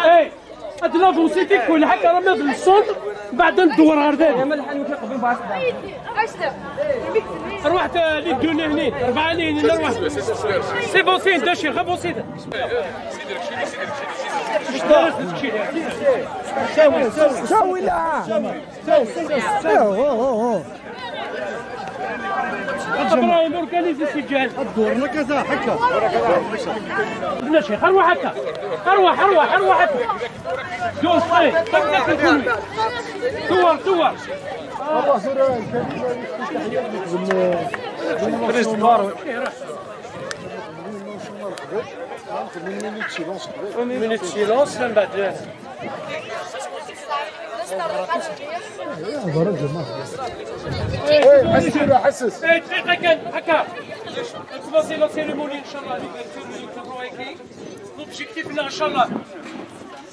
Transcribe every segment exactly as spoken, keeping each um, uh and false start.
Hey, هاد لافونسي تيكون هكا راه من السونتر، بعد ندور غير ذلك. روحت لي دو هني، أربعة لين، روحت. سي بون سين، داشي، غا بون سين. شاوي، شاوي، شاوي، لا. ابراهيم، اورغانيزي سي جهاز. الدور هنا كذا هكا. ماشي، ارواح هكا. ارواح، ارواح، ارواح هكا. دور شوي. دور، دور. Une minute de silence, من بعد. ايه، حسس ولا حسس؟ ايه، دقيقة كان هكا. Commencer la cérémonie إن شاء الله. L'objectif إن شاء الله.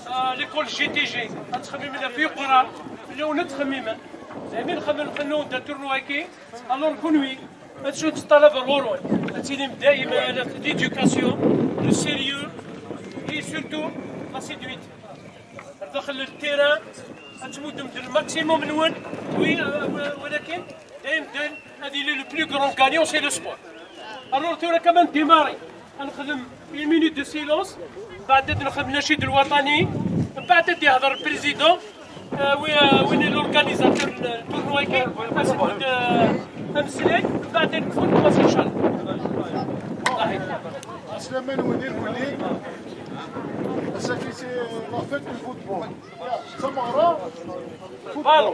آه، l'école G T G. غتخمم لنا في قرار. لو نتخمم. زعما نخمم نخلو دا tournoi كي. Alors كون وي. هادشي تطلب الغرور. غتيلم دائما على l'éducation, le sérieux et surtout la séduite. داخل التيران غتمدم الماكسيموم نون، وي، ولكن دايم دايم هذه اللي le plus grand gagnant c'est le sport. Alors ثورة كمان ديماري، غنخدم une minute de silence، من بعد نخدم النشيد الوطني، من بعد يهضر البريزيدون، آه، وي-، آه، وين لورغانيزاتور التورنوا كاين، غنمد، آه، امسلاي، من بعد نكون خلاص ان شاء الله. الله يحفظك. سليمان ونير ولي. Ça fait c'est la fête du football. Samara. Football.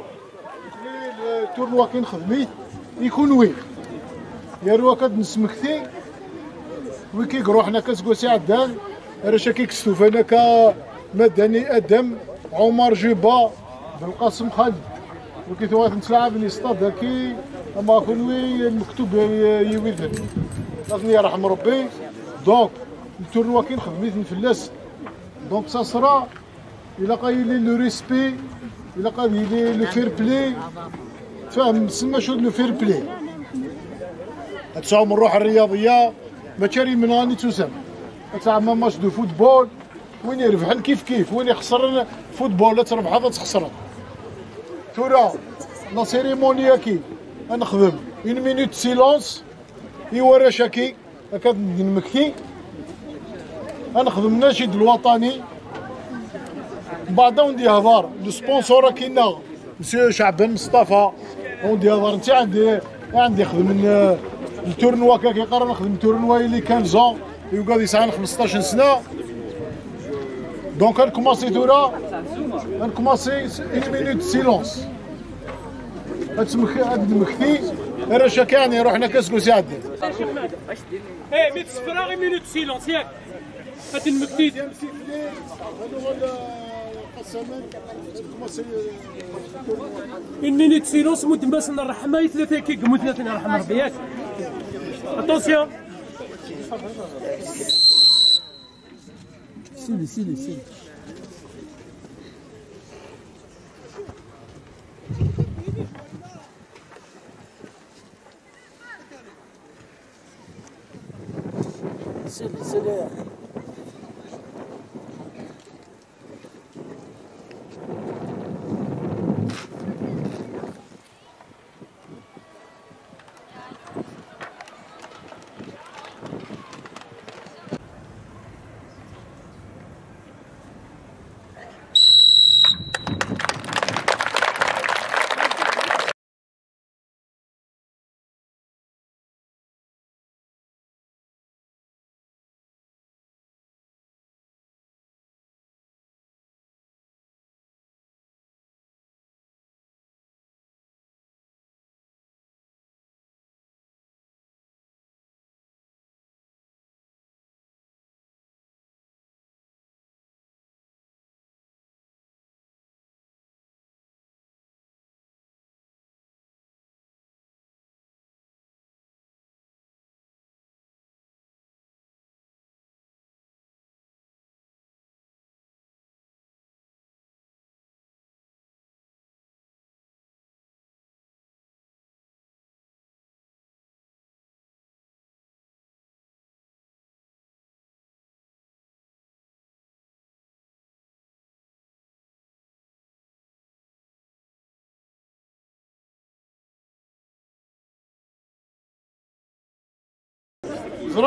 Le tournoi كي نخدمي يكون وين؟ يا روا كد نسمكتي. ويكي روحنا كسكوسي عدان. راه شاكي كستوفانا كا مدني ادم، عمر جيبا، بالقاسم خالد. وكي ثوات نتلعب ني ستاد كي اما كون وي مكتوب يويدن. لازم يرحم ربي. Donc التورنوا كي نخدمي فلاس. Donc ça sera إلا قال لي le respect، إلا قال لي le fair play، فاهم؟ سما شو le fair play؟ تسعى من الروح الرياضية، ما كان من غادي تسمى. تسعى ما ماتش دو فوتبول، وين يربح كيف كيف، وين يخسر فوتبول، لا تربح لا تخسر. ثورة، لا سيريموني كي نخدم une minute silence، يورا شاكي. هكا نمكتي، غنخدم النشيد الوطني. من بعد وندي هضار للسبونسور كاينه مسيو شعبان مصطفى، وندي هضار انت عندي، عندي خدم ال-، التورنوا كا كيقرا نخدم تورنوا اللي كان زون يقعد يسعى خمسطاش سنه. Donc غنكماسي ثورة، غنكماسي une minute silence. هاد المكتي راه شاكي يعني روحنا كاسكو سي عدي. ايه، ميت صفرة غير minute silence ياك. هاد المكتي. Une minute silence مد باس الرحمة ثلاثة كي قمو ثلاثة رحمة ربي ياك. Attention. سيدي، سيدي، سيدي. سيدي، سيدي.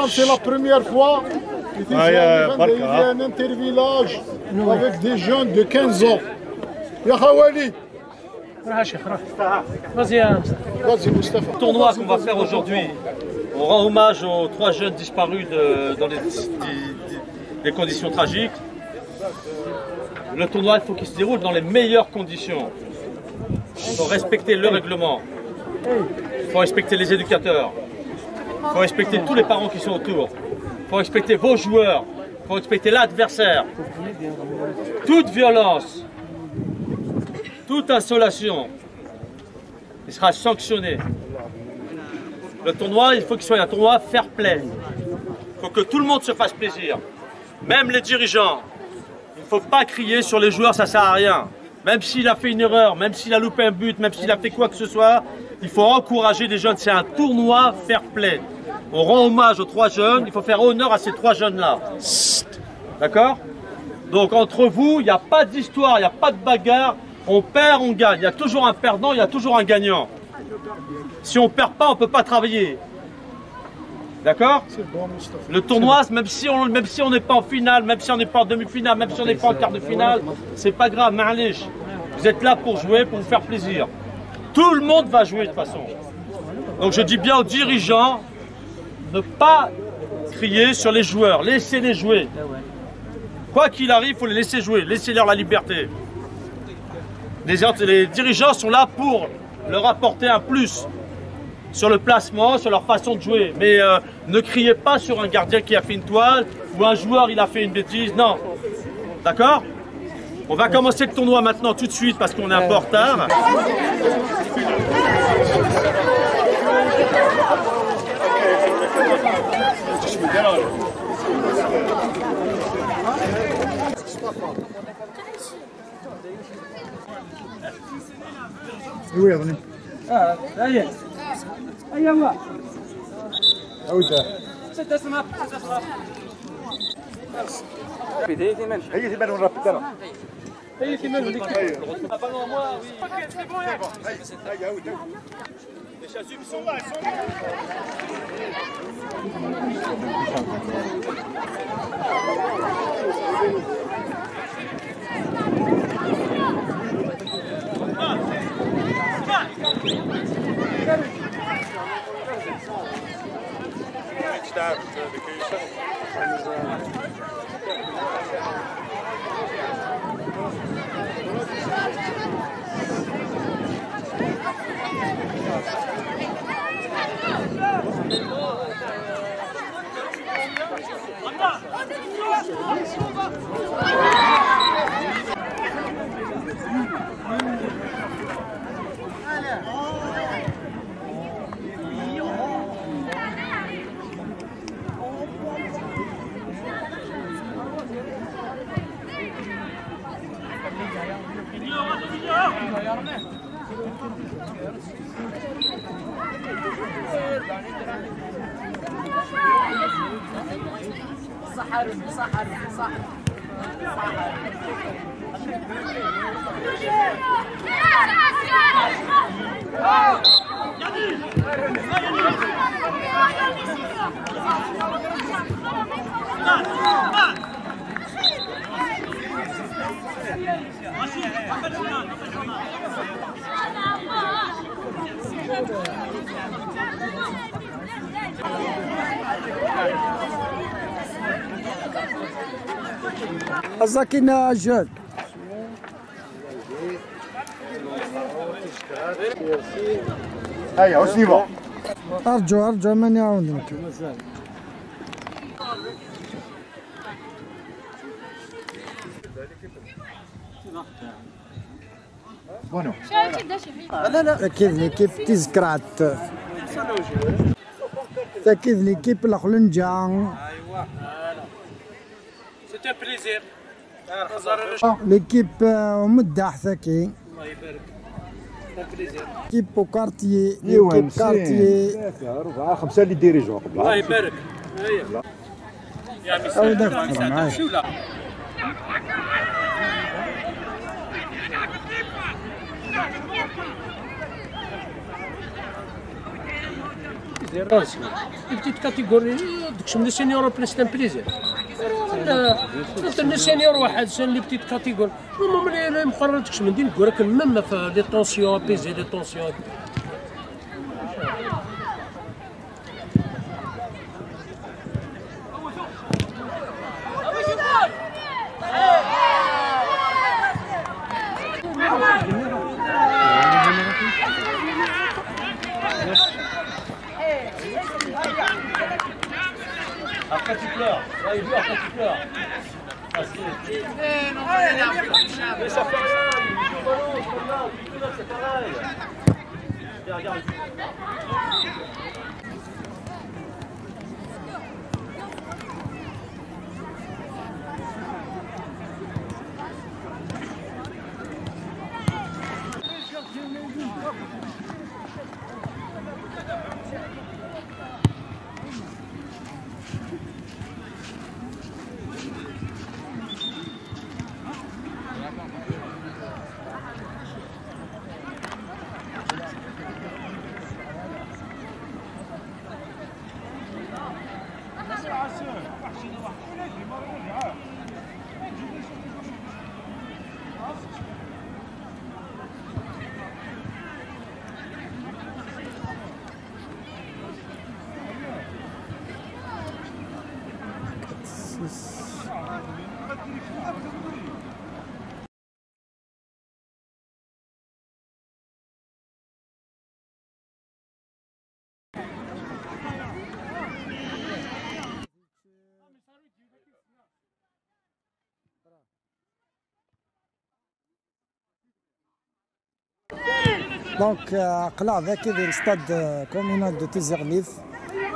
C'est la première fois. Ici, c'est un intervillage avec des jeunes de quinze ans. يا خوالي. Vas-y, Mustafa. Le tournoi qu'on va faire aujourd'hui, on rend hommage aux trois jeunes disparus de- dans les, des- des conditions tragiques. Le tournoi, il faut qu'il se déroule dans les meilleures conditions. Il faut respecter le règlement. Il faut respecter les éducateurs. Il faut respecter tous les parents qui sont autour. Il faut respecter vos joueurs. Il faut respecter l'adversaire. Toute violence, toute insolation, il sera sanctionné. Le tournoi, il faut qu'il soit un tournoi fair-play. Il faut que tout le monde se fasse plaisir. Même les dirigeants. Il ne faut pas crier sur les joueurs, ça ne sert à rien. Même s'il a fait une erreur, même s'il a loupé un but, même s'il a fait quoi que ce soit, il faut encourager les jeunes. C'est un tournoi fair-play. On rend hommage aux trois jeunes, il faut faire honneur à ces trois jeunes-là. D'accord ? Donc entre vous, il n'y a pas d'histoire, il n'y a pas de bagarre. On perd, on gagne. Il y a toujours un perdant, il y a toujours un gagnant. Si on ne perd pas, on ne peut pas travailler. D'accord ? Le tournoi, même si on même si on n'est pas en finale, même si on n'est pas en demi-finale, même si on n'est pas en quart de finale, c'est pas grave, معليش. Vous êtes là pour jouer, pour vous faire plaisir. Tout le monde va jouer de toute façon. Donc je dis bien aux dirigeants, ne pas crier sur les joueurs, laissez-les jouer. Quoi qu'il arrive, il faut les laisser jouer, laissez-leur la liberté. Les, les dirigeants sont là pour leur apporter un plus sur le placement, sur leur façon de jouer. Mais euh, ne criez pas sur un gardien qui a fait une toile ou un joueur il a fait une bêtise. Non. D'accord ? On va commencer le tournoi maintenant tout de suite parce qu'on est un peu en retard. Oui, revenez. Ah, ça y est. Aïe, aïe. Ah oui, ça. C'est ça, ça marche, c'est ça, ça marche. هي ثمان ونربي ترى. هي ثمان ونربي. هيا، هيا، هيا. صح، صح، صح. الزاكينة جاد. هيا، وسيبا. أرجو، أرجو من يعاونك. Bon. Kif l'équipe تيزكرات. Kif l'équipe الخلنجة. C'est un plaisir. L'équipe, euh, ومداح ثكي. الله يبارك. L'équipe au quartier, l'équipe quartier. ثلاثة، أربعة، خمسة اللي ديريجون قبل. الله يبارك. هيا. يا مساء. أو دخل معايا. شو لا؟ Les petites catégories, euh, تكشم les seniors plus c'est un plaisir. Entre les seniors واحد, c'est les petites catégories. Normalement, les, les meqqar تكشم din, يقول لك même في les tensions, apaiser les tensions. Après tu pleures. Là, il pleure, après tu pleures. Parce que... Mais ça fait rien, il joue au ballon, c'est pas grave, il joue au ballon, c'est pareil. Regarde, regarde. Donc, euh, aql-aɣ dagi di le stade, euh, communal de Tizi Ɣlif.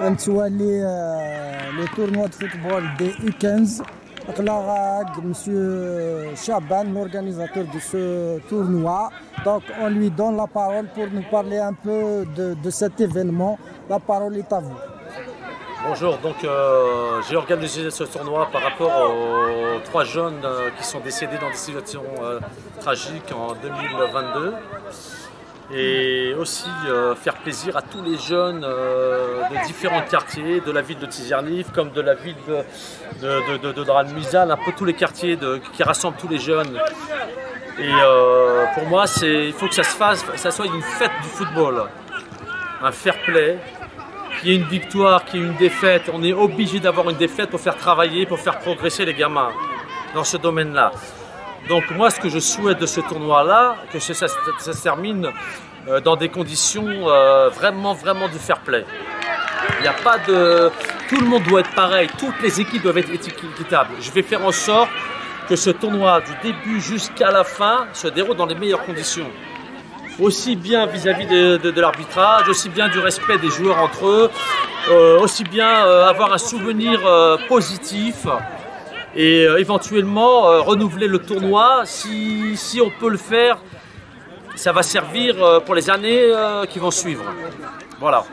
Nettwali, euh, le tournoi de football des U quinze. Aql-aɣ avec monsieur Chaban, l'organisateur de ce tournoi. Donc, on lui donne la parole pour nous parler un peu de, de cet événement. La parole est à vous. Bonjour, donc, euh, j'ai organisé ce tournoi par rapport aux trois jeunes, euh, qui sont décédés dans des situations, euh, tragiques en deux mille vingt-deux. Et aussi, euh, faire plaisir à tous les jeunes, euh, de différents quartiers, de la ville de Tizi Ğlif, comme de la ville de, de, de, de, de Dragan Mizal, un peu tous les quartiers de, qui rassemblent tous les jeunes. Et, euh, pour moi, c'est, il faut que ça se fasse, ça soit une fête du football, un fair play, qu'il y ait une victoire, qu'il y ait une défaite. On est obligé d'avoir une défaite pour faire travailler, pour faire progresser les gamins dans ce domaine-là. Donc moi, ce que je souhaite de ce tournoi-là, que ça, ça, ça se termine, euh, dans des conditions, euh, vraiment, vraiment du fair play. Il n'y a pas de... Tout le monde doit être pareil, toutes les équipes doivent être équi-, équitables. Je vais faire en sorte que ce tournoi, du début jusqu'à la fin, se déroule dans les meilleures conditions. Aussi bien vis-à-vis de, de, de l'arbitrage, aussi bien du respect des joueurs entre eux, euh, aussi bien, euh, avoir un souvenir, euh, positif et, euh, éventuellement, euh, renouveler le tournoi si, si on peut le faire. Ça va servir, euh, pour les années, euh, qui vont suivre. Voilà.